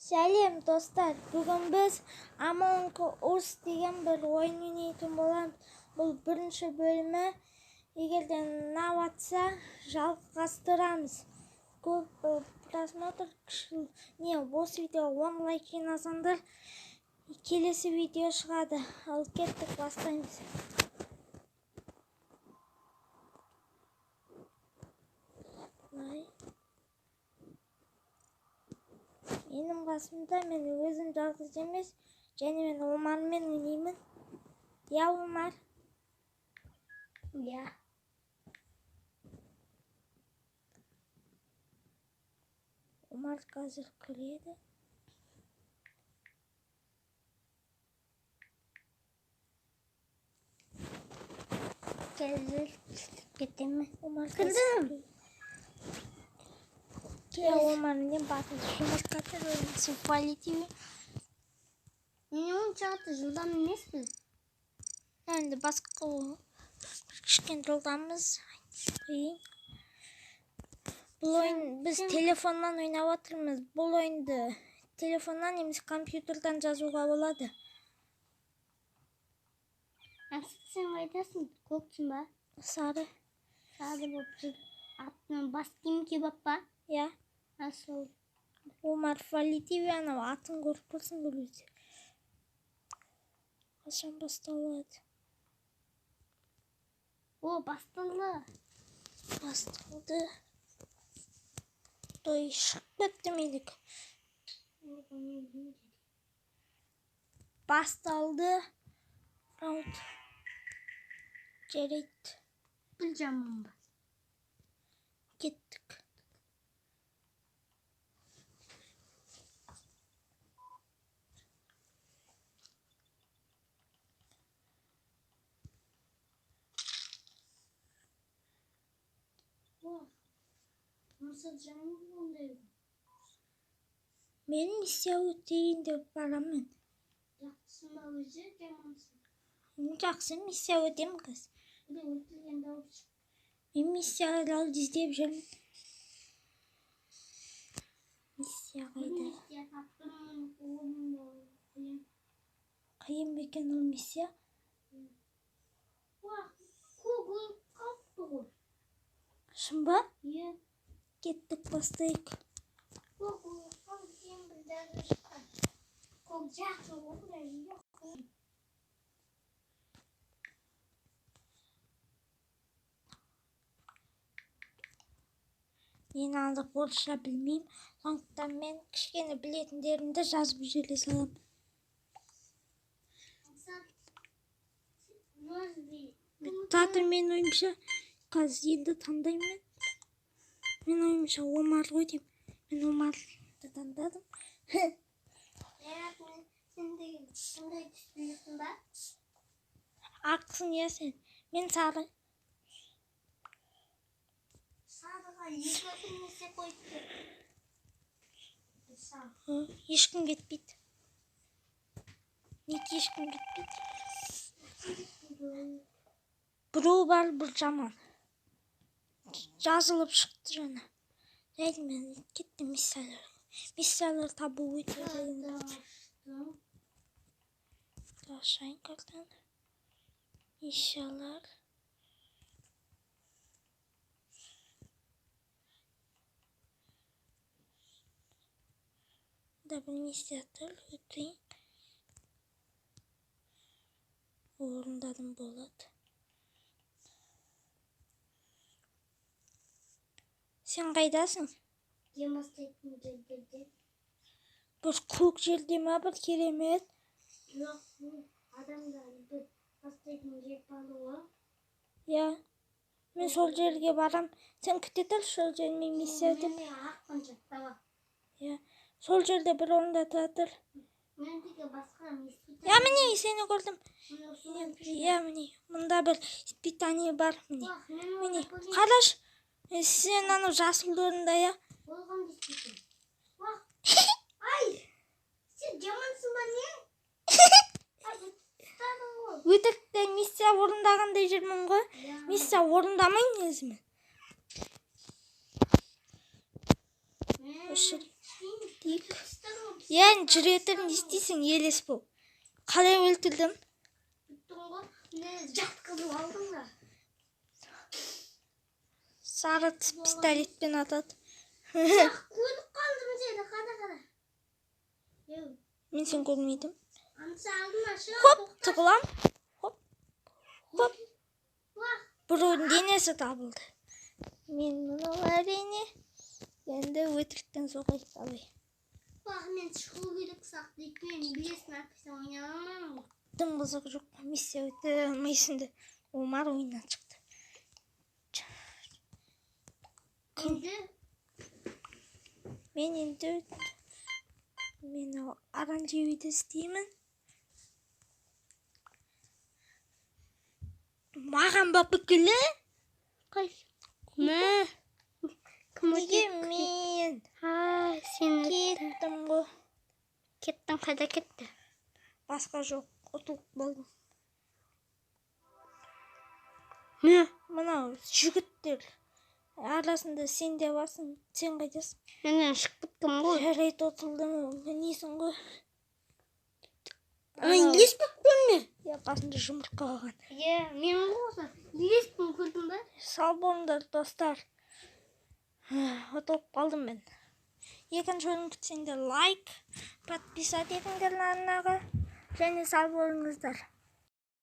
Сәлем достар, бүгін біз Among Us деген бір ойын ойнайтын боламыз. Бұл бірінші бөлімі. Егер де ұнап жатса, жалғастырамыз. Көп просмотр, не, осы видео 10 лайк жинасаңдар, келесі видео шығады. Ал кеттік, бастаймыз. Лайк. Менің қасымда мен өзім жалғыз емес, және мен Омармен ойнаймын. Я, Омар? Я. Омар қазір кіреді. Қазір кетемін. Омар Кірдім. Я Омар не батыл жұмыртқа полетели. Мен онша қатты жылдам емеспін. Енді басқа кішкене жылдамбыз. Қиын. Бұл ойын біз телефоннан ойнап жатырмыз. Бұл ойынды телефоннан немесе компьютерден жазуға болады. Сен қайдасың? Көксің ба? Сары. Сары болып жүр. Атынан бас киім киіп алып па? Иә. Сол. Омар Валитиви анау атын көріп тұрсың біреуде. Қашан басталады? О, басталды. Басталды. Той шығып кетті менікі. Басталды. Раунд. Жарайды. Бұл жаман ба? Кеттік. Мен миссия өтейін деп барамын. Жақсың ба өзі, жамансың? Мен жақсы миссия өтемін қазір. Мен миссияларды іздеп жүрмін. Миссия қайда? Миссия таптым, қиын. Қиын ба екен ол миссия? Көк өліп қалыпты ғой. Шын ба? Иә. Кеттік, бастайық. Көк өліп қалып, сен бір жазып шыққан. Көк жақсы ғой, бірақ жоқ. Мен андық орысша білмеймін, сондықтан мен кішкене білетіндерімді жазып жібере саламын. Татыр мен ойымша қазір енді таңдаймын. Мен ойымша Омар ғой деймін. Мен Омарды таңдадым. Сен деген қандай түс білесің ба? Ақсың иә сен. Мен сары. Сарыға екі нәрсе қойыпты. Ешкім кетпейді. Неге ешкім кетпейді? Біреу бар, бір жаман. Жазылып шықты жаңа. Жайды мен кеттім миссиялар. Миссиялар табу өте қиын. Ашайын картаны. Миссиялар. Да бір миссия тұр, өтейін. Орындадым болады. Сен қайдасың? Дем бастайтын жерде. Бір көк жерде ма, бір керемет? Жоқ, адамдар бір бастайтын жер бар ғой. Иә. Мен сол жерге барам. Сен күте тұр, сол жерде мен миссия өтіп. Мен ақпын жақтағы. Иә. Сол жерде бір орында тұра тұр. Мен теге басқа миссия. Иә, міне, сені көрдім. Иә, міне. Мында бір питание бар, міне. Міне, қараш. Сен анау жасыл орында, иә? Ол қандай испытание? Ай! Сен жамансың ба, не? Ай, ұстадың ғой. Өтірікте миссия орындағандай жүрмін ғой. Миссия орындамаймын негізі мен. Өшір. Иә, жүре тұр, не істейсің, елес бұл. Қалай өлтірдім? Біттің ғой. Мені жатқызып алдың да. Сары тіс пистолетпен атады. Ақ, көріп қалдым сені, қара, қара. Еу, Мен сені көрмейдім. Анысы алдына шығып. Хоп, тығылам. Хоп, хоп. Уах, Біреудің денесі табылды. Мен мынау, әрине. Енді өтіріктен соғайық, давай. Уах, мен шығу керек сияқты. Өйткені мен 5 надпись ойнай алмаймын ғой. Дым қызығы жоқ. Миссия өте алмайсың. Омар ойыннан шықты. Енді Мен енді мен оранжевый ді істеймін. Маған ба бүкілі? Қайсы? Мә. Кім? Неге мен? Ha, сен Кеттім ғой. Кеттің, қайда кетті? Басқа жоқ, ұтылып қалдым. Не? Мынау жігіттер арасында сен де барсың. Сен қайдасың? Менен шығып кеткен ғой. Жарайды, ұтылдым, мінесің ғой. Ана елес болып көрме. Иә, басында жұмыртқа қалған. Иә, мен ғой осы. Елеспін, көрдің ба? Сау болыңдар, достар. Ұтылып қалдым мен. Екінші бөлім күтсеңдер, лайк, подписать етіңдер арнаға және сау болыңыздар.